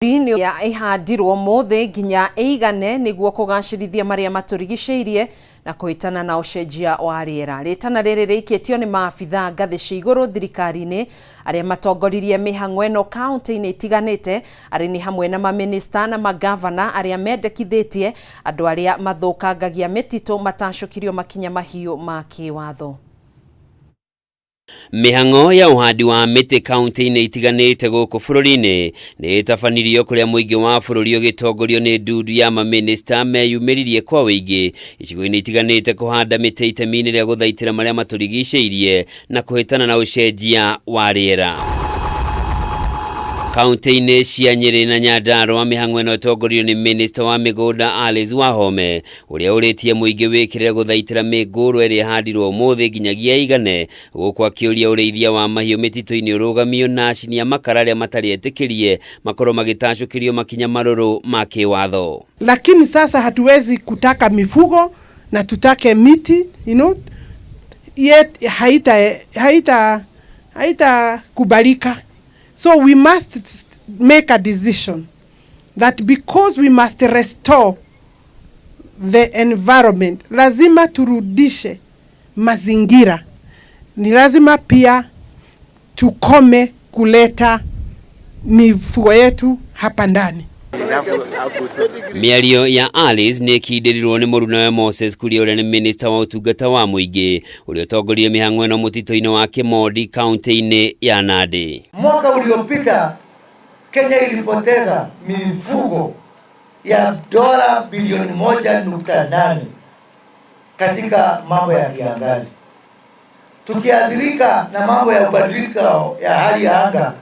Ya ĩhandirwo ũmũthĩ nginya ĩigane nĩguo kũgacĩrithia marĩa matũrigicĩirie na kũhĩtana na ũcenjia wa rĩera. Rĩtana rĩrĩ rĩikĩtio nĩ maabitha ngathĩ cia igũrũ thirikari-inĩ arĩa matongoririe mĩhang'o ĩno kaunti-inĩ itiganĩte, arĩ nĩ hamwe na mamĩnĩsta na mangavana arĩa mendekithĩtie andũ arĩa mathũkangagia mĩtitũ matacũkirio makinya mahiũ ma kĩwatho. Mĩhang'o ya ũhandi wa mĩtĩ kaunti-inĩ itiganĩte gũkũ bũrũri-inĩ nĩ ĩtabanirio kũrĩa mũingĩ wa bũrũri ũgĩtongorio nĩ ndundu ya mamĩnĩsta meyumĩririe kwa ũingĩ icigo-inĩ itiganĩte kũhanda mĩtĩ itemi-inĩ rĩa gũthaitĩra marĩa matũrigicĩirie na kũhĩtana na ũcenjia wa rĩera. Kaunti-inĩ cia Nyĩrĩ na Nyandarũa mĩhang'o ĩno ĩtongoririo nĩ mĩnĩsta wa mĩgũnda Alice Wahome ũrĩa ũrĩtie mũingĩ wĩkĩrĩre gũthaitĩra mĩngũrwa ĩrĩa ĩhandirwo ũmũthĩ nginyagia ĩigane, gũkũ akĩũria ũrĩithia wa mahiũ mĩtitũ-inĩ ũrũgamio na acini a makara arĩa matarĩ etĩkĩrie makorwo magĩtacũkĩrio makinya marũrũ ma kĩwatho. Lakini sasa hatuwezi kutaka mifugo na tutake miti, yet haita kubalika. So we must make a decision that because we must restore the environment, lazima turudishe mazingira. Ni lazima pia tukome kuleta mifugo yetu hapa ndani. Mĩario ya Alice nĩ ĩkindĩrirwo nĩ mũrunawe Moses Kuria ũrĩa nĩ minista wa ũtungata wa mũingĩ ũrĩa ũtongoririe mĩhang'o ĩno mũtitũ-inĩ wa Kĩmondi kaunti-inĩ ya Nandi. Mwaka uliopita Kenya ilipoteza mifugo ya dola bilioni 1.8 katika mambo ya kiangazi. Tukiathirika na mambo ya ubadiliko ya hali ya anga,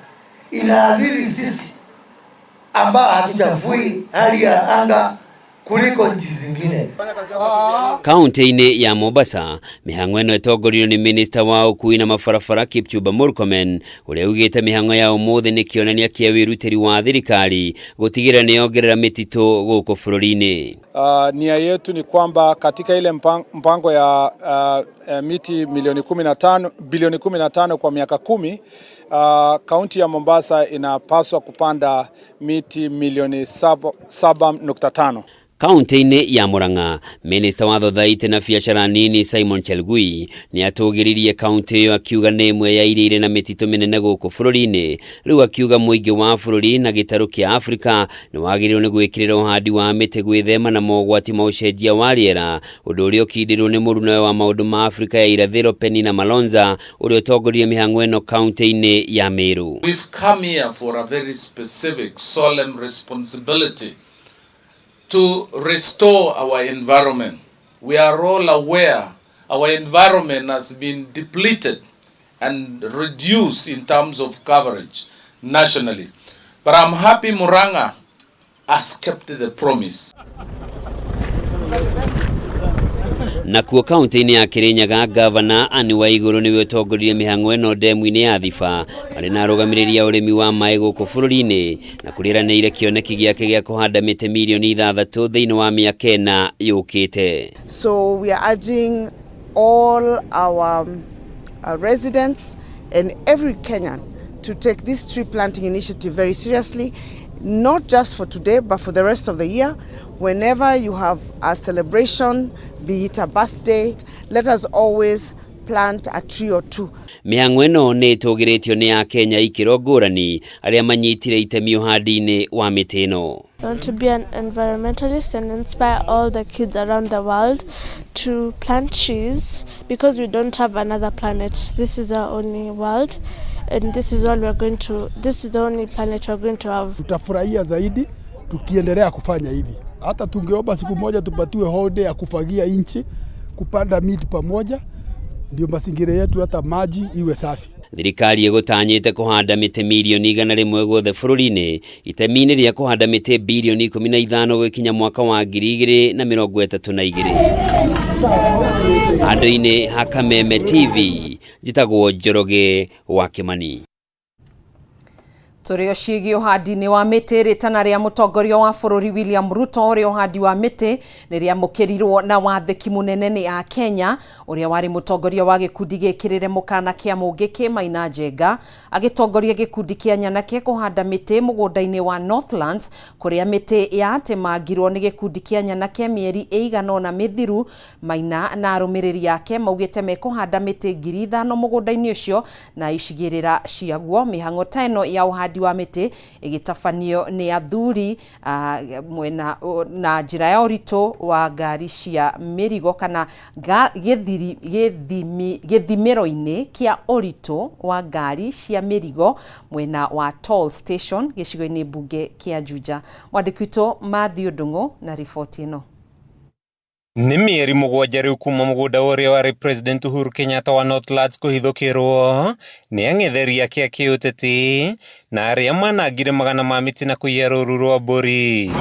inaathiri sisi ambao hatuchafui hali ya anga kuliko nchi zingine. Kaunti-inĩ ya Mombasa mĩhang'o ĩno ĩtongoririo nĩ minista wa ũkui na mabarabara Kipchumba Murkomen ũrĩa ugĩte mĩhang'o ya ũmũthĩ nĩ kĩonania kĩa wĩrutĩri wa thirikari gũtigĩrĩra nĩ yongerera mĩtitũ gũkũ bũrũri-inĩ. Nia yetu ni kwamba katika ile mpango ya miti milioni 15, bilioni 15 kwa miaka 10, kaunti ya Mombasa inapaswa kupanda miti milioni 7.5. Kaunti-inĩ ya Murang'a minista wa thothaitĩ na biacara nini Simon Chelugui nĩ atũgĩririe kaunti ĩyo akiuga nĩ ĩmwe ya iria irĩ na mĩtitũ mĩnene gũkũ bũrũri-inĩ. Rĩu akiuga mũingĩ wa bũrũri na gĩtarũ kĩa Afrika nĩ wagĩrĩirwo nĩ gwĩkĩrĩra ũhandi wa mĩtĩ gwĩthema na mogwati ma ũcenjia wa rĩera, ũndũ ũrĩa ũkindĩrwo nĩ mũrunawe wa maũndũ ma Afrika ya irathĩro Penina Malonza ũrĩa ũtongoririe mĩhang'o ĩno kaunti-inĩ ya Meru. We've come here for a very specific solemn responsibility to restore our environment. We are all aware our environment has been depleted and reduced in terms of coverage nationally. But I'm happy Murang'a has kept the promise. Nakuo kaunti-inĩ ya Kirinyaga gavana Anne Waiguru nĩwe ũtongoririe mĩhang'o ĩno ndemu-inĩ ya Thiba marĩ na arũgamĩrĩri a ũrĩmi wa maĩ gũkũ bũrũri-inĩ na kũrĩranĩire kĩoneki gĩake gĩa kũhanda mĩtĩ mirioni 6 thĩinĩ wa mĩaka 4 yũkĩte. So we are urging all our residents and every Kenyan to take this tree planting initiative very seriously, not just for today but for the rest of the year. Whenever you have a celebration, be it a birthday, let us always plant a tree or two. Mĩhang'o ĩno nĩ ĩtũgĩrĩtio nĩ Akenya ikĩro ngũrani arĩa manyitire itemi ũhandi-inĩ wa mĩtĩ ĩno. I want to be an environmentalist and inspire all the kids around the world to plant trees because we don't have another planet. This is our only world and this is all we're going to, this is the only planet we're going to have. Tutafurahia zaidi tukiendelea kufanya hivi. Hata tungeomba siku moja tupatiwe holiday ya kufagia nchi, kupanda miti pamoja, ndio mazingira yetu hata maji iwe safi. Thirikari ĩgũtanyĩte kũhanda mĩtĩ mirioni 100 guothe bũrũri-inĩ itemi-inĩ rĩa kũhanda mĩtĩ birioni 15 gũgĩkinya mwaka wa 2032. Handũ-inĩ ha Kameme TV, njĩtagwo Njoroge wa Kĩmani. Tũrĩ o ciĩgiĩ ũhandi-inĩ wa mĩtĩ, rĩtana rĩa mũtongoria wa bũrũri William Ruto rĩa ũhandi wa mĩtĩ nĩ rĩamũkĩrirwo na wathĩki mũnene nĩ Akenya. Ũrĩa warĩ mũtongoria wa gĩkundi gĩkĩrĩre mũkana kĩa Mũngĩkĩ Maina Njenga agĩtongoria gĩkundi kĩa nyanake kũhanda mĩtĩ mũgũnda-inĩ wa Northlands kũrĩa mĩtĩ yatemangirwo nĩ gĩkundi kĩa nyanake mĩeri ĩigana ũna mĩthiru. Maina na arũmĩrĩri ake maugĩte mekũhanda mĩtĩ 5,000 mũgũnda-inĩ ũcio na icigĩrĩra ciaguo. Mĩhang'o ta ĩno ya ũhandi wa mĩtĩ ĩgĩtabanio nĩ athuri mwena na njĩra ya ũritũ wa ngari cia mĩrigo kana gĩthimĩro-inĩ kĩa ũritũ wa ngari cia mĩrigo mwena wa Toll Station gĩcigo-inĩ mbunge kĩa Juja. Mwandĩki witũ Matthew Ndung'u na riboti ĩno. Nĩ mĩeri 7 rĩu kuma mũgũnda ũrĩa warĩ President Uhuru Kenyatta wa Northlands kũhithũkĩrwo nĩ ang'etheri ake a kĩũteti na arĩa manangire magana ma mĩtĩ na kũiya rũru rwa mbũri.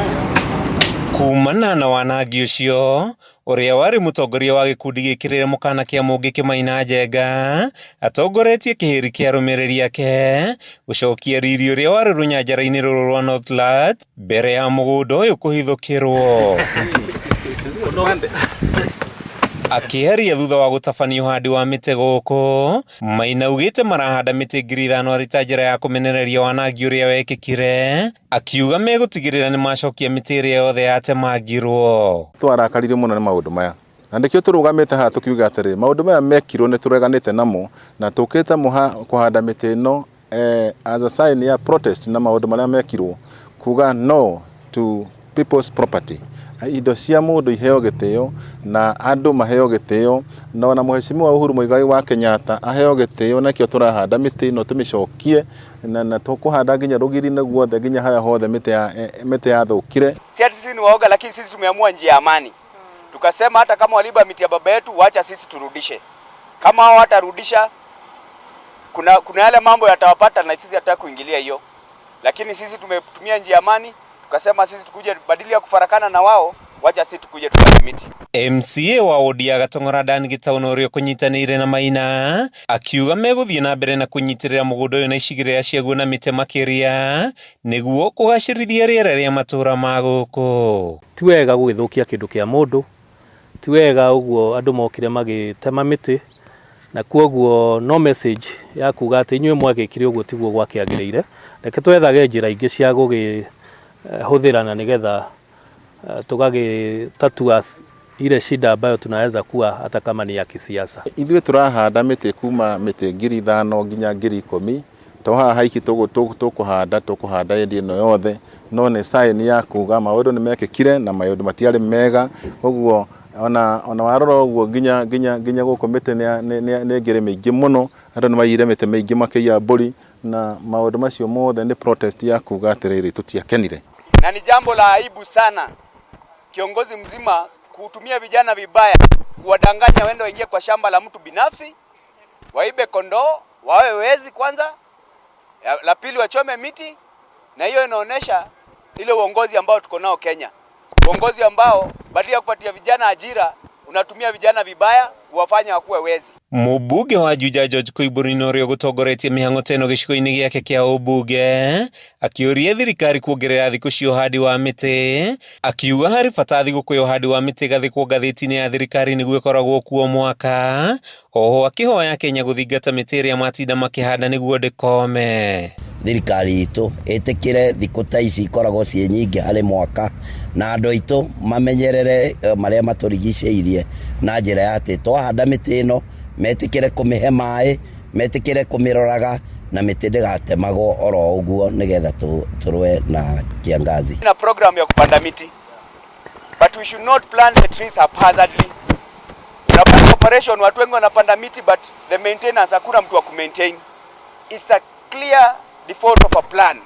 Kumana na wanangi ũcio, ũrĩa warĩ mũtongoria wa gĩkundi gĩkĩrĩre mũkana kĩa Mũngĩkĩ Maina Njenga atongoretie kĩhĩri kĩa arũmĩrĩri ake gũcokia riri ũrĩa warĩ rũnyanjara-inĩ rũrũ rwa Northlands mbere ya mũgũnda ũyũ kũhithũkĩrwo. Akĩaria thutha wa gũtabania ũhandi wa mĩtĩ gũkũ, Maina augĩte marahanda mĩtĩ 5,000 arĩ ta njĩra ya kũmenereria wanangi ũrĩa wekĩkire, akiuga megũtigĩrĩra nĩ macokia mĩtĩ ĩrĩa yothe yatemangirwo. Twarakarire mũno nĩ maũndũ maya na nĩkĩo tũrũgamĩte haha tũkiuga atĩrĩ maũndũ maya mekirwo nĩ tũreganĩte namo na tũkĩte kũhanda mĩtĩ ĩno as a sign ya protest na maũndũ marĩa mekirwo kuga no to people's property, indo cia mũndũ iheo gĩtĩo na andũ maheo gĩtĩo na ona Mheshimiwa Uhuru Muigai wa Kenyatta aheo gĩtĩo, nakĩo tũrahanda mĩtĩ ĩno tũmĩcokie na tũkũhanda nginya rũgiri-inĩ guothe nginya harĩa hothe mĩtĩ yathũkire. Si ati sisi ni waoga, lakini sisi tumeamua njia ya amani. Tukasema hata kama waliba miti ya baba yetu, wacha sisi turudishe. Kama hao hawatarudisha, kuna yale mambo yatawapata na sisi hatutaki kuingilia hiyo. Lakini sisi tumetumia njia ya amani, tukasema sisi tukuje badili ya kufarakana na wao, wacha sisi tukuje tupande miti. MCA wa wodi ya Gatong'ora Dan Gĩtaũ ũrĩa ũkũnyitanĩire na Maina akiuga megũthiĩ na mbere na kũnyitĩrĩra mũgũnda ũyũ na icigĩrĩra ciaguo na mĩtĩ makĩria nĩguo kũgacĩrithia rĩera rĩa matũũra ma gũkũ. Ti wega gũgĩthũkia kĩndũ kĩa mũndũ, ti wega ũguo andũ mokire magĩtema mĩtĩ, na kuoguo no message ya kuga atĩ inyuĩ mwagĩkire ũguo tiguo gwakĩagĩrĩire. Reke twethage njĩra ingĩ cia gũgĩhũthĩra na nĩgetha tũgagĩtatua ile shida ambayo tunaweza kuwa hata kama ni ya kisiasa. Ithuĩ tũrahanda mĩtĩ kuma mĩtĩ 5,000 nginya 10,000 to haha haiki tũkũhanda hĩndĩ ĩno yothe, no nĩ sign ya kuga maũndũ nĩ mekĩkire na maũndũ matiarĩ mega. Ũguo ona warora ũguo nginya gũkũ mĩtĩ nĩ ĩngĩrĩ mĩingĩ mũno, andũ nĩ maiyire mĩtĩ mĩingĩ makĩiya mbũri, na maũndũ macio mothe nĩ protest ya kuga atĩrĩrĩ tũtiakenire. Na ni jambo la aibu sana kiongozi mzima kutumia vijana vibaya, kuwadanganya waende waingie kwa shamba la mtu binafsi, waibe kondoo, wawe wezi kwanza, la pili wachome miti. Na hiyo inaonesha ile uongozi ambao tuko nao Kenya, uongozi ambao badala ya kupatia vijana ajira unatumia vijana vibaya kuwafanya wakuwe wezi. Mũmbunge wa Juja George Koimbũri ũrĩa ũgũtongoretie mĩhang'o ta ĩno gĩcigo-inĩ gĩake kĩa ũmbunge akĩũria thirikari kuongerera thikũ cia ũhandi wa mĩtĩ, akiuga harĩ bata thigũkũ ya ũhandi wa mĩtĩ ĩgathĩkwo ngathĩti-inĩ ya thirikari nĩguo ĩkoragwo kuo mwaka. Oho akĩhoya Kenya gũthingata mĩtĩ ĩrĩa matinda makĩhanda nĩguo ndĩkome. Thirikari itũ ĩtĩkĩre thikũ ta ici ikoragwo ciĩ nyingĩ harĩ mwaka, na andũ aitũ mamenyerere marĩa matũrigicĩirie na njĩra ya atĩ twahanda mĩtĩ ĩno metĩkĩre kũmĩhe maĩ, metĩkĩre kũmĩroraga, na mĩtĩ ndĩgatemagwo oro ũguo nĩgetha tũrũe na kiangazi. Na program ya kupanda miti, but we should not plant the trees haphazardly. Unapata operation watu wengi wanapanda miti, but the maintenance hakuna mtu wa kumaintain. It's a clear default of a plan.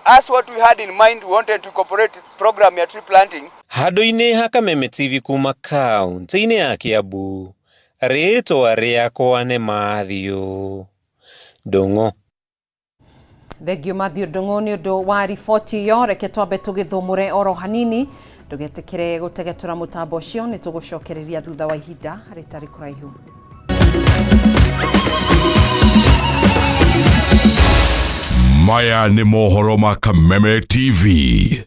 As what we had in mind, we wanted to incorporate program ya tree planting. Handũ-inĩ ha Kameme TV kuma kaunti-inĩ ya Kiambu, rĩtwa rĩakwa nĩ Matthew Ndung'u. Thengio Matthew Ndung'u nĩ ũndũ wa riboti ĩyo. Reke twambe tũgĩthũmũre oro hanini, ndũgetĩkĩre gũtegetũra mũtambo ũcio, nĩ tũgũcokereria thutha wa ihinda rĩtarĩ kũraihu. Maya nĩ mohoro ma Kameme TV.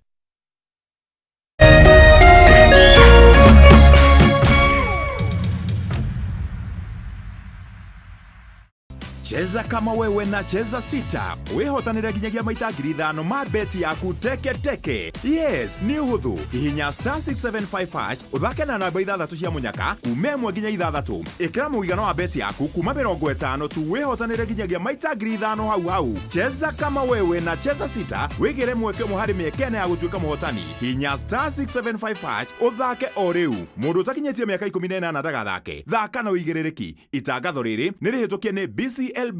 Cheza kama wewe na Cheza Sita wihotanire nginyagia maita 5,000 ma beti yaku teke teke. Yes, nĩ ũhũthũ. Hihinya star 675 hash ũthake na namba ithathatũ cia mũnyaka kuma 1 nginya 6. Ĩkĩra mũigana wa beti yaku kuma 50 tu wĩhotanĩre nginyagia maita 5,000 hau hau. Cheza kama wewe na Cheza Sita wĩgĩre mweke ũmwe harĩ mĩeke ĩna ya gũtuĩka mũhotani. Hihinya star 675 hash ũthake o rĩu. Mũndũ ũtakinyĩtie mĩaka 18 ndagathake. Thaka na ũigĩrĩrĩki. Itangatho rĩrĩ nĩ rĩhĩtũkie nĩ BCLB.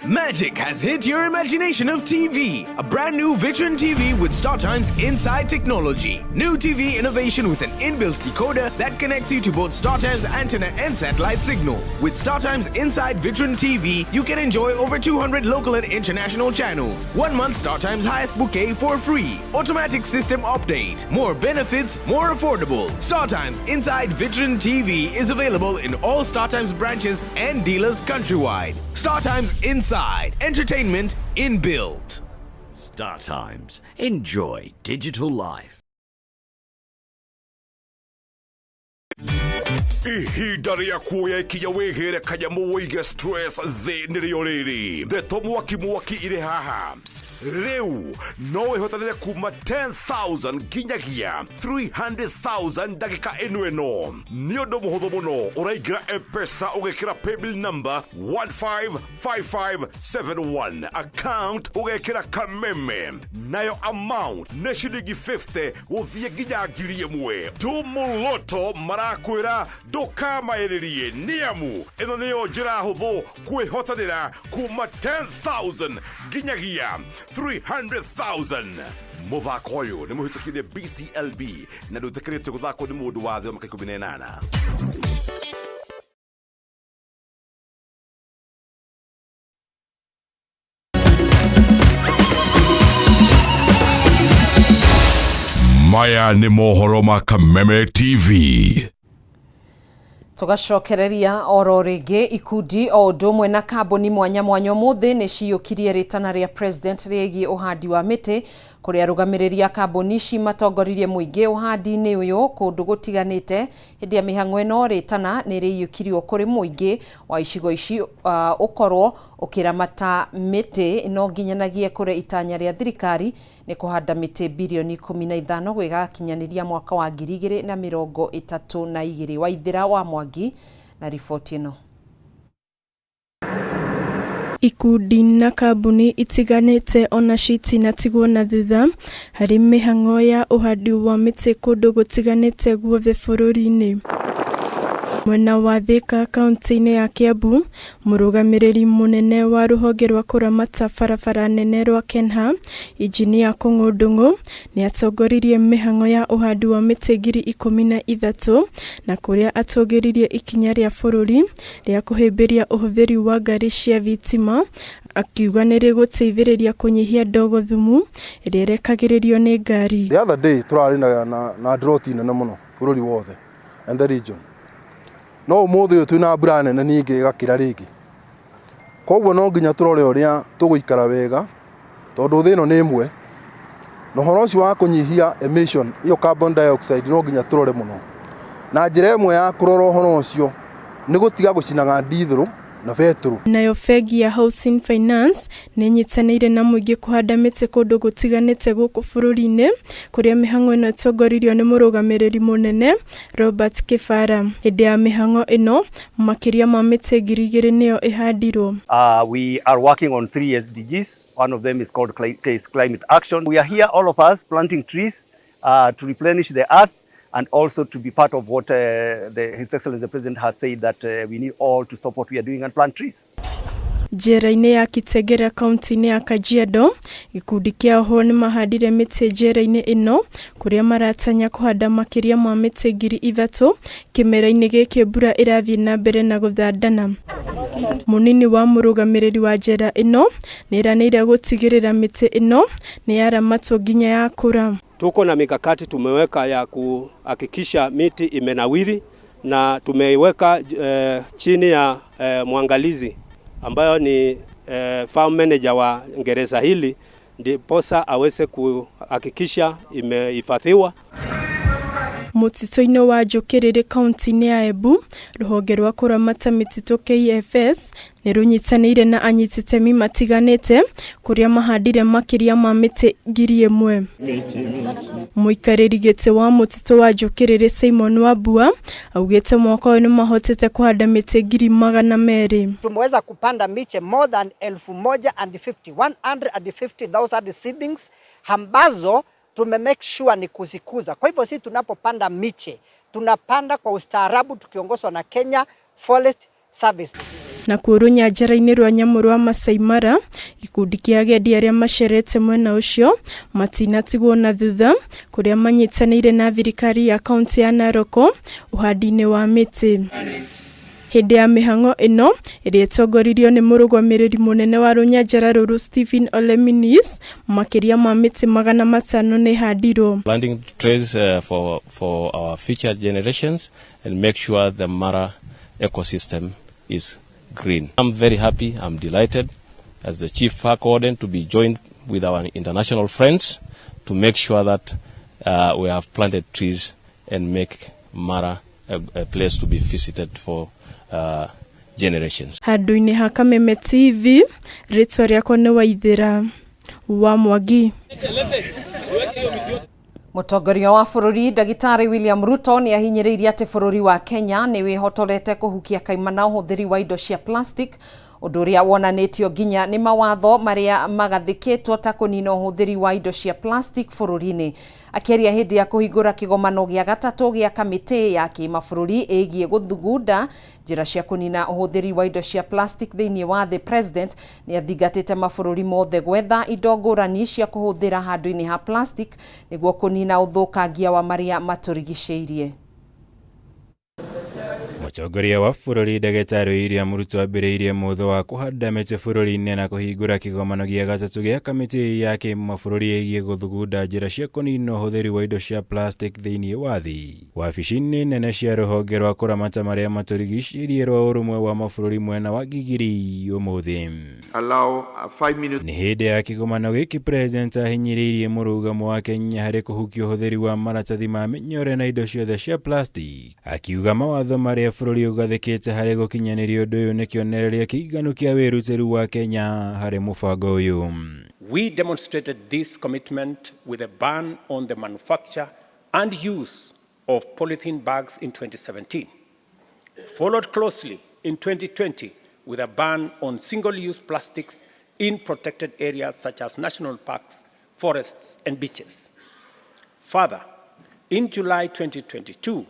Magic has hit your imagination of TV. A brand new Vitron TV with StarTimes Inside technology. New TV innovation with an inbuilt decoder that connects you to both StarTimes antenna and satellite signal. With StarTimes Inside Vitron TV, you can enjoy over 200 local and international channels. 1 month StarTimes highest bouquet for free. Automatic system update. More benefits, more affordable. StarTimes Inside Vitron TV is available in all StarTimes branches and dealers countrywide. StarTimes Inside. Entertainment inbuilt. Star Times. Enjoy digital life. Ihinda rĩa kuoya ikinya wĩgĩre kanyamũ wĩige stress thĩ nĩrĩo rĩrĩ. Ndeto mwaki mwaki irĩ haha. Rĩu no wĩhotanĩre kuma 10,000 nginyagia 300,000 ndagĩka ĩno ĩno. Nĩ ũndũ mũhũthũ mũno, ũraingĩra M-Pesa ũgekĩra paybill number 155571, account ũgekĩra Kameme, nayo amount nĩ ciringi 50 gũthiĩ nginya 1,000. Tumuloto marakwĩra ndũkamaĩrĩrie nĩamu ĩno nĩyo njĩra hũthũ kwĩhotanĩra kuma 10,000 nginyagia 300,000. Mũthako ũyũ nĩ mũhĩtũkire BCLB na ndũĩtĩkĩrĩtio gũthakwo nĩ mũndũ wa thĩ wa mĩaka 18. Maya nĩ mohoro ma Kameme TV. Tugacokereria oro rĩngĩ ikundi o ũndũ ũmwe na kambuni mwanya mwanya ũmũthĩ nĩ ciyũkirie rĩtana rĩa president rĩgiĩ ũhandi wa mĩtĩ kũrĩa arũgamĩrĩri a kambuni ici matongoririe mũingĩ ũhandi-inĩ ũyũ kũndũ gũtiganĩte. Hĩndĩ ya mĩhang'o ĩno rĩtana nĩ rĩiyũkirio kũrĩ mũingĩ wa icigo ici ũkorwo ũkĩramata mĩtĩ no nginyanagie kũrĩ itanya rĩa thirikari nĩ kũhanda mĩtĩ birioni 15 gwĩgakinyanĩria mwaka wa 2032. Waithĩra wa Mwangi na riboti ĩno. Ikundi na kambuni itiganĩte onacio itinatigwo na thutha harĩ mĩhang'o ya ũhandi wa mĩtĩ kũndũ gũtiganĩte guothe bũrũri-inĩ. Mwena wa Thika kaunti-inĩ ya Kiambu, mũrũgamĩrĩri mũnene wa rũhonge rwa kũramata barabara nene rwa KENHA, Injinia Kũng'ũ Ndung'u, nĩ atongoririe mĩhang'o ya ũhandi wa mĩtĩ 13,000 na kũrĩa atũgĩririe ikinya rĩa bũrũri rĩa kũhĩmbĩria ũhũthĩri wa ngari cia thitima, akiuga nĩ rĩgũteithĩrĩria kũnyihia ndogo thumu ĩrĩa ĩrekagĩrĩrio nĩ ngari. The other day tũrarĩ na drought nene mũno bũrũri wothe and the region. No ũmũthĩ ũyũ twĩna mbura nene ningĩ ĩgakĩra rĩngĩ. Koguo no nginya tũrore ũrĩa tũgũikara wega tondũ thĩ ĩno nĩ ĩmwe. Na ũhoro ũcio wa kũnyihia emission iyo carbon dioxide no nginya tũrore mũno. Na njĩra ĩmwe ya kũrora ũhoro ũcio nĩ gũtiga gũcinaga ndithũrũ na betũrũ. Nayo bengi ya Housing Finance nĩ ĩnyitanĩire na mũingĩ kũhanda mĩtĩ kũndũ gũtiganĩte gũkũ bũrũri-inĩ kũrĩa mĩhang'o ĩno ĩtongoririo nĩ mũrũgamĩrĩri mũnene Robert Kĩbara. Hĩndĩ ya mĩhang'o ĩno makĩria ma mĩtĩ 2,000 nĩyo ĩhandirwo. We are working on 3 SDGs. One of them is called climate action. We are here, all of us, planting trees to replenish the earth and also to be part of what His Excellency the President has said, that we need all to stop what we are doing and plant trees. Njera-inĩ ya Kitegera kaunti-inĩ ya Kajiado, gĩkundi kĩa ohwo nĩ mahandire mĩtĩ njera-inĩ ĩno kũrĩa maratanya kũhanda makĩria ma mĩtĩ 3,000 kĩmera-inĩ gĩkĩ mbura ĩrathiĩ na mbere na gũthandana. Mũnini wa mũrũgamĩrĩri wa njera ĩno nĩeranĩire gũtigĩrĩra mĩtĩ ĩno nĩ yaramatwo nginya yakũra. Tuko na mikakati tumeweka ya kuhakikisha miti imenawiri na tumeiweka chini ya mwangalizi ambayo ni farm manager wa gereza hili, ndiposa aweze kuhakikisha imehifadhiwa. Mũtitũ-inĩ wa Njũkĩrĩrĩ kaunti-inĩ ya Embu, rũhonge rwa kũramata mĩtitũ KFS nĩ rũnyitanĩire na anyiti itemi matiganĩte kũrĩa mahandire makĩria ma mĩtĩ 1000. Mũikarĩri gĩtĩ wa mũtitũ wa Njũkĩrĩrĩ Simon Wambua augĩte mwaka ũyũ nĩmahotete kũhanda mĩtĩ 200,000. Tumeweza kupanda miche more than 1050, 150,000 seedlings ambazo tume make sure ni kuzikuza. Kwa hivyo sisi tunapopanda miche tunapanda kwa ustaarabu tukiongozwa na Kenya Forest Service. Nakuo rũnyanjara-inĩ rwa nyamũ rwa Masai Mara, gĩkundi kĩa agendi arĩa macerete mwena ũcio matinatigwo na thutha kũrĩa manyitanĩire na thirikari ya kaunti ya Narok ũhandi-inĩ wa mĩtĩ. Hĩndĩ ya mĩhang'o ĩno ĩrĩa ĩtongoririo nĩ mũrũgamĩrĩri mũnene wa rũnyanjara rũrũ Stephen Oleminis, makĩria ma mĩtĩ 500 nĩ ĩhandirwo. Planting trees for our future generations and make sure the Mara ecosystem is green. I'm very happy, I'm delighted as the chief park warden to be joined with our international friends to make sure that we have planted trees and make Mara a place to be visited for generations. Handũ-inĩ ha Kameme TV, rĩtwa rĩakwa nĩ Waithĩra wa Mwangi. Mũtongoria wa bũrũri Ndagĩtarĩ William Ruto nĩ ahinyĩrĩirie atĩ bũrũri wa Kenya nĩ wĩhotorete kũhukia kaimana ũhũthĩri wa indo cia plastic, ũndũ ũrĩa wonanĩtio nginya nĩ mawatho marĩa magathĩkĩtwo ta kũnina ũhũthĩri wa indo cia plastic bũrũri-inĩ. Akĩaria hĩndĩ ya kũhingũra kĩgomano gĩa gatatũ gĩa kamĩtĩ ya kĩmabũrũri ĩgiĩ gũthugunda njĩra cia kũnina ũhũthĩri wa indo cia plastic thĩinĩ wa thĩ, President nĩ athingatĩte mabũrũri mothe gwetha indo ngũrani cia kũhũthĩra handũ-inĩ ha plastic nĩguo kũnina ũthũkangia wa marĩa matũrigicĩirie. Mũtongoria wa bũrũri Ndagĩtarĩ William Ruto ambĩrĩirie mũthũ wa kũhanda mĩtĩ bũrũri-inĩ na kũhingũra kĩgomano gĩa gatatũ gĩa kamĩtĩ ya kĩmabũrũri ĩgiĩ gũthugunda njĩra cia kũnina ũhũthĩri wa indo cia plastic thĩinĩ wa thĩ. Wabici-inĩ nene cia rũhonge rwa kũramata marĩa matũrigicĩirie rwa ũrũmwe wa mabũrũri mwena wa Gigiri ũmũthĩ. Nĩ hĩndĩ ya kĩgomano gĩkĩ President ahinyĩrĩirie mũrũgamo wa Kenya harĩ kũhukia ũhũthĩri wa maratathi ma mĩnyore na indo ciothe cia plastic, akiuga mawatho marĩa bũrũri ũgathĩkĩte harĩ gũkinyanĩria ũndũ ũyũ nĩ kĩonereria kĩiganu kĩa wĩrutĩri wa Kenya harĩ mũbango ũyũ. We demonstrated this commitment with a ban on the manufacture and use of polythene bags in 2017, followed closely in 2020 with a ban on single-use plastics in protected areas such as national parks, forests, and beaches. Further, in July 2022,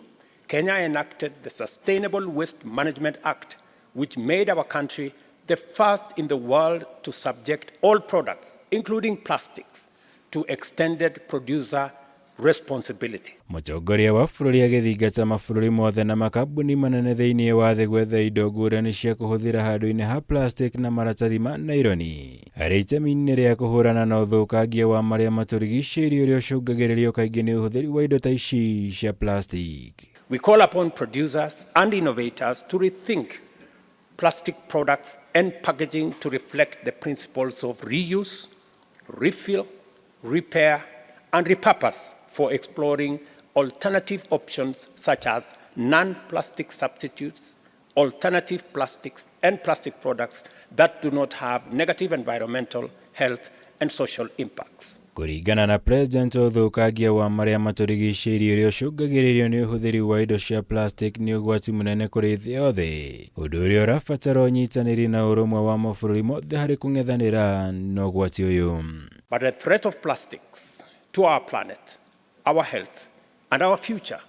Kenya enacted the Sustainable Waste Management Act, which made our country the first in the world to subject all products, including plastics, to extended producer responsibility. Mũtongoria wa bũrũri agĩthingata mabũrũri mothe na makambuni manene thĩinĩ wa thĩ gwetha indo ngũrani cia kũhũthĩra handũ-inĩ ha plastic na maratathi ma naironi harĩ itemi-inĩ rĩa kũhũrana na ũthũkangia wa marĩa matũrigicĩirie ũrĩa ũcũngagĩrĩrio kaingĩ nĩ ũhũthĩri wa indo ta ici cia plastic. We call upon producers and innovators to rethink plastic products and packaging to reflect the principles of reuse, refill, repair, and repurpose for exploring alternative options such as non-plastic substitutes, alternative plastics, and plastic products that do not have negative environmental, health, and social impacts. Kũringana na President, ũthũkangia wa marĩa matũrigicĩirie ũrĩa ũcũngagĩrĩrio nĩ ũhũthĩri wa indo cia plastic nĩ ũgwati mũnene kũrĩ thĩ yothe, ũndũ ũrĩa ũrabatara ũnyitanĩri na ũrũmwe wa mabũrũri mothe harĩ kũng'ethanĩra na ũgwati ũyũ. But the threat of plastics to our planet, our health, and our future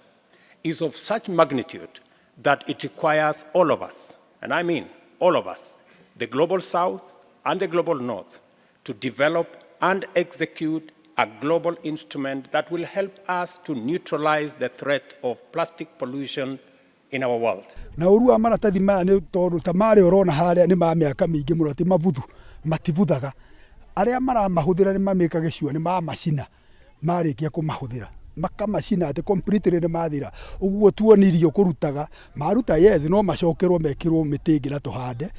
is of such magnitude that it requires all of us, and I mean all of us, the global south and the global north, to develop and execute a global instrument that will help us to neutralize the threat of plastic pollution in our world. Na ũru wa maratathi maya nĩ tondũ ta marĩa ũrona harĩa nĩ ma mĩaka mĩingĩ mũno, ti mabuthu, matibuthaga. Arĩa maramahũthĩra nĩ mamĩkage sure nĩ mamacina marĩkia kũmahũthĩra. Makamacina atĩ completely nĩ mathira. Ũguo tuonirio kũrutaga maruta, yes, no macokerwo mekĩrwo mĩtĩ ĩngĩ na tũhande.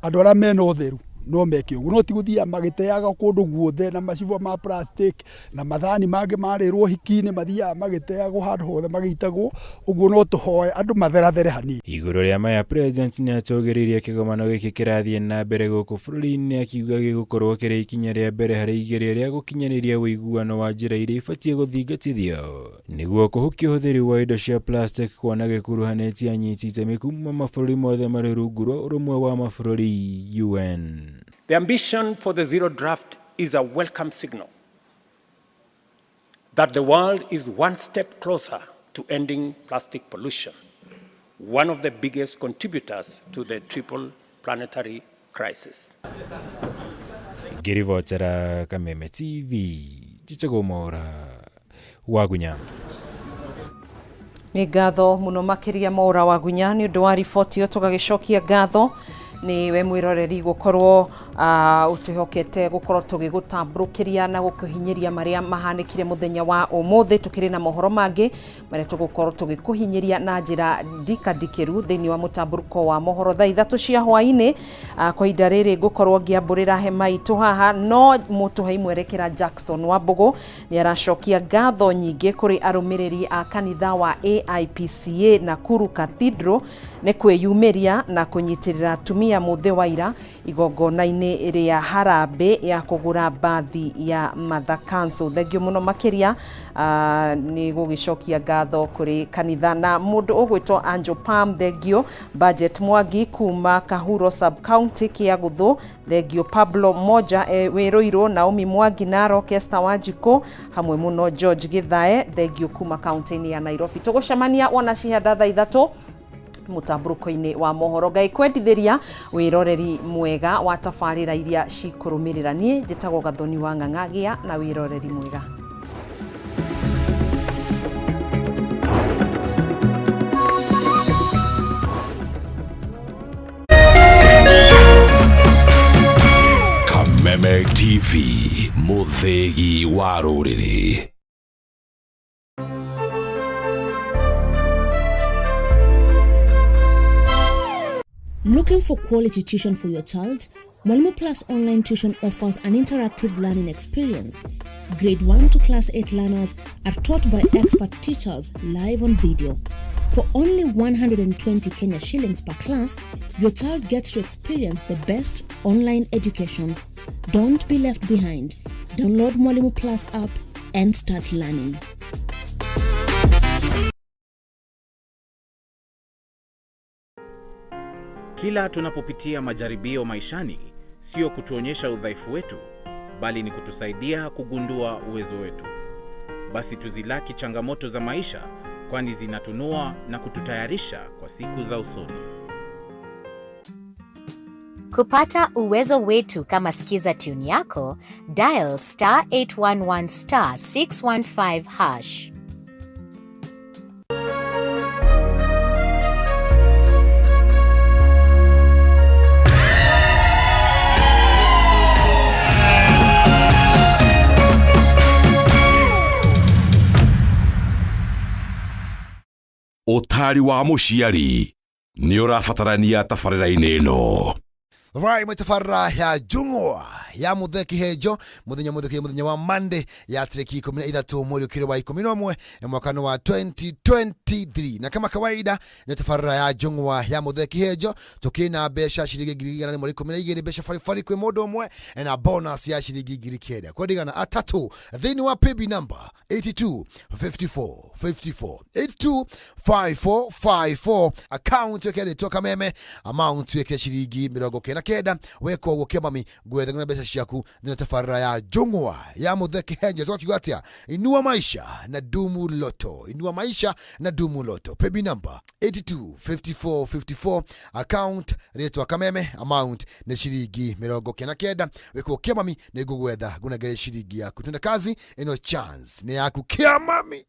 Andũ arĩa mena ũtheru no meke ũguo, no ti gũthiaga magĩteaga kũndũ guothe na macuba ma plastic na mathani mangĩ marĩrwo hiki-inĩ, mathiaga magĩteagwo handũ hothe magĩitagwo ũguo. No tũhoe andũ matherathere hanini. Igũrũ rĩa maya, President nĩatũgĩrĩirie kĩgomano gĩkĩ kĩrathiĩ na mbere gũkũ bũrũri-inĩ, akiuga gĩgũkorwo kĩrĩ ikinya rĩa mbere harĩ igeria rĩa gũkinyanĩria ũiguano wa njĩra iria ibatiĩ gũthingatithio nĩguo kũhukia ũhũthĩri wa indo cia plastic, kuona gĩkuruhanĩtie anyiti itemi kuma mabũrũri mothe marĩ rungu rwa ũrũmwe wa mabũrũri UN. The ambition for the zero draft is a welcome signal that the world is one step closer to ending plastic pollution, one of the biggest contributors to the triple planetary crisis. Ngĩribotera Kameme TV, njĩtagwo Mwaũra Wagunya. Nĩ ngatho mũno makĩria, Mwaũra Wagunya, nĩ ũndũ wa riboti ĩyo. Tũgagĩcokia ngatho nĩ we mwĩroreri gũkorwo ũtwĩhokete gũkorwo tũgĩgũtambũrũkĩria na gũkũhinyĩria marĩa mahanĩkire mũthenya wa ũmũthĩ. Tũkĩrĩ na mohoro mangĩ marĩa tũgũkorwo tũgĩkũhinyĩria na njĩra ndikandikĩru thĩinĩ wa mũtambũrũko wa mohoro thaa 3 cia hwaĩ-inĩ. Kwa ihinda rĩrĩ ngũkorwo ngĩambũrĩra hema itũ haha, no mũtũhei mwerekera Jackson Wambũgũ nĩ aracokia ngatho nyingĩ kũrĩ arũmĩrĩri a kanitha wa AIPCA Nakuru Cathedral nĩ kwĩyumĩria na kũnyitĩrĩra atumia mũthĩ wa ira igongona-inĩ rĩa harambĩ ya kũgũra mbathi ya Mother Council. Thengio mũno makĩria nĩ gũgĩcokia ngatho kũrĩ kanitha na mũndũ ũgwĩtwo Angel Palm. Thengio Budget Mwangi kuma Kahuro sub county Kĩagũthũ. Thengio Pablo Moja wĩ Naomi Mwangi, Narok Esther Wanjikũ, hamwe mũno George Githae. Thengio kuma kaunti-inĩ ya Nairobi. Tũgũcemania wona cihanda thaa 3 mũtambũrũko-inĩ wa mohoro. Ngai kwendithĩria wĩroreri mwega wa tabarĩra iria cikũrũmĩrĩra. Niĩ njĩtagwo Gathoni wa Ng'ang'a. Gĩa na wĩroreri mwega. Kameme TV, mũthĩgi wa rũrĩrĩ. Looking for quality tuition for your child? Mwalimu Plus Online Tuition offers an interactive learning experience. Grade 1 to Class 8 learners are taught by expert teachers live on video. For only 120 Kenya shillings per class, your child gets to experience the best online education. Don't be left behind. Download Mwalimu Plus app and start learning. Kila tunapopitia majaribio maishani, sio kutuonyesha udhaifu wetu, bali ni kutusaidia kugundua uwezo wetu. Basi tuzilaki changamoto za maisha, kwani zinatunua na kututayarisha kwa siku za usoni. Kupata uwezo wetu kama Skiza tune yako, dial star 811 star 615 hash. Ũtari wa mũciari nĩ ũrabatarania tabarĩra-inĩ ĩno. Right, mwitabarira ya jungwa ya muthe kihenjo muthenya muthe muthenya wa Monday ya tariki 13 mweri ukiri wa 11 mwaka wa 2023. Na kama kawaida ni tabarira ya jungwa ya muthe kihenjo, tukina mbeca ciringi 112, mbeca baribari kwi mundu umwe na bonus ya ciringi 9,000 kwendigana atatu thiini wa PB number 82 54 54 82 54 54, account weke Kameme, amount weke ciringi 99. Weka ũguo kĩamami ngwethe na mbeca ciaku thĩinĩ tabarĩra ya njũng'wa ya mũthe kĩhenjo. Tũgakiuga atĩa? Inua maisha na Dumu Lotto, inua maisha na Dumu Lotto, paybill number 82 54 54, account rĩtwa Kameme, amount nĩ ciringi 99. Wĩkwo kĩamami nĩ ngũgwetha ngunengere ciringi yaku. Twende kazi, ĩno chance nĩ yaku kĩamami.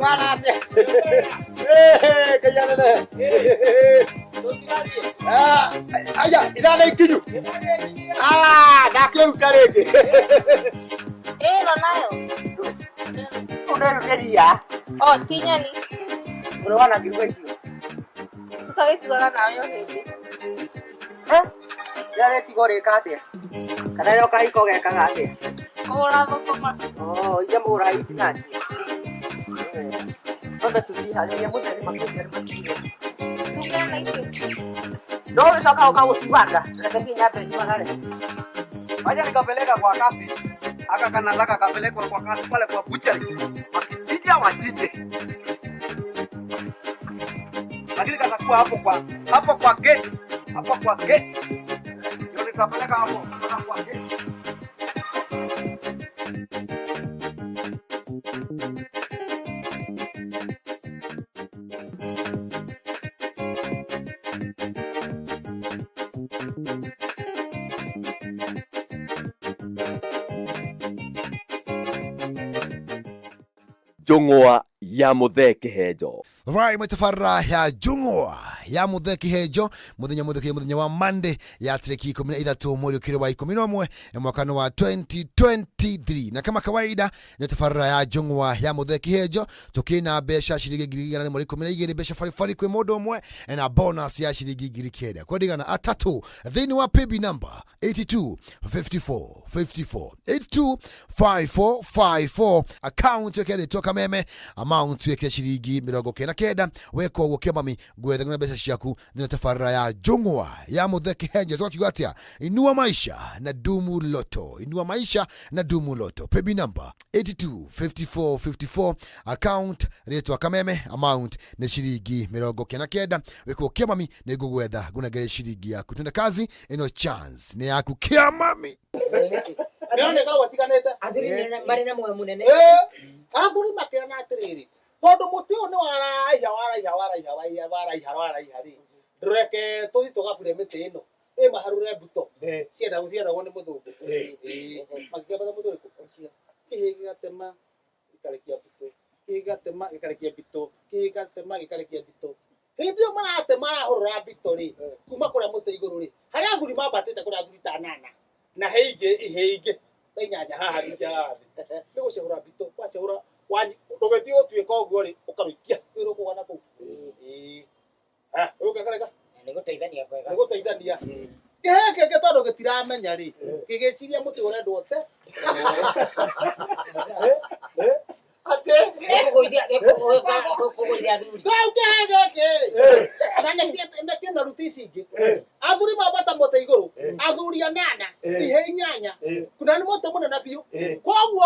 Kwarate. Ngai anene. Ah, aya, ithano ikinyu. Ah, ndakĩruta rĩngĩ. Ĩno nayo. Ũreruteria. O ti nyeni. Ũrĩ wona ngiruga icio. Tũtagĩtigana nawe o hĩndĩ. Eh? Rĩrĩa rĩtigwo rĩka atĩa? Kana rĩrĩa ũkahika ũgekaga atĩa? Kũgũra thũkũma. Oh, iria mũgũraga itinacie. Twambe tũciharĩrie mũtheri makĩria nĩ Tuge na icio. No ũgĩcoka ũkagũtuanga. Reke niĩ nyambe nyuagare. Wacha nikapeleka kwa kasi. Aka kanataka kapelekwa kwa kasi pale kwa butchery. Wakichinja wachinje. Lakini katakuwa hapo kwa gate. Hapo kwa gate. Ndio nitapeleka hapo mpaka kwa gate. Njũng'wa ya Muthee Kĩhenjo. Right, mwĩtabarĩra ya njũng'wa ya Muthee Kĩhenjo mũthenya mũthĩ mũthenya wa Monday ya tarĩki 13 mweri ũkĩrĩ wa 11 mwaka wa 2023, na kama kawaida nĩ tabarĩra ya njũng'wa ya Muthee Kĩhenjo tũkĩna mbeca ciringi 112,000 mbeca baribari kwĩ mũndũ ũmwe na bonus ya ciringi 9,000 kwendigana atatũ thĩinĩ wa paybill number 82 54 54 82 54 54, account wĩkĩrĩtwo Kameme, amount wĩkĩre ciringi 99. Weka ũguo kĩamami ngwethe na mbeca ciaku thĩinĩ wa tabarĩra ya njũng'wa ya Muthee Kĩhenjo. Tũgakiuga atĩa? Inua maisha na Dumu Lotto, inua maisha na Dumu Lotto, paybill number 82 54 54, account rĩtwa Kameme, amount nĩ ciringi 99. Wĩkwo kĩamami nĩ ngũgwetha ngunengere ciringi yaku. Twende kazi, ĩno chance nĩ yaku kĩamami. Nĩona ĩkoragwo ĩtiganĩte. Athuri marĩ na muoyo mũnene. Athuri makĩona atĩrĩrĩ, tondũ mũtĩ ũyũ nĩ waraiha waraiha waraiha waraiha waraiha waraiha rĩ, ndũreke tũthiĩ tũgabure mĩtĩ ĩno ĩmaharũre mbuto ciendagwo ciendagwo nĩ mũthũngũ. Makĩambata mũtĩ ũrĩkũ? Kĩhĩ gĩgatema gĩkarekia mbutũ, kĩhĩ gĩgatema gĩkarekia mbitũ, kĩhĩ gĩgatema gĩkarekia mbitũ. Hĩndĩ ĩyo maratema marahũrũra mbitũ rĩ, kuma kũrĩa mũtĩ igũrũ rĩ, harĩa athuri mambatĩte kũrĩa athuri ta anana na he ingĩ ihe ingĩ ta inyanya haha ningĩ haha thĩ nĩ gũcehũra mbitũ wacehũra ndũgĩthiĩ gũtuĩka ũguo rĩ, ũkarũikia wĩrwo kũgwa na kũu. Ĩĩ. Aya, ũyũ kareka. Nĩ gũteithania kwega. Nĩ gũteithania. Kĩhĩ kĩngĩ tondũ gĩtiramenya rĩ, gĩgĩciria mũtĩ ũrendwo ũte atĩ Nĩ kũgũithia athuri. Rĩu kĩhĩ gĩkĩ rĩ, na nĩ kĩna ruti ici ingĩ, athuri mambata mũtĩ igũrũ, athuri anana, ihe inyanya, kuna nĩ mũtĩ mũnene biũ, koguo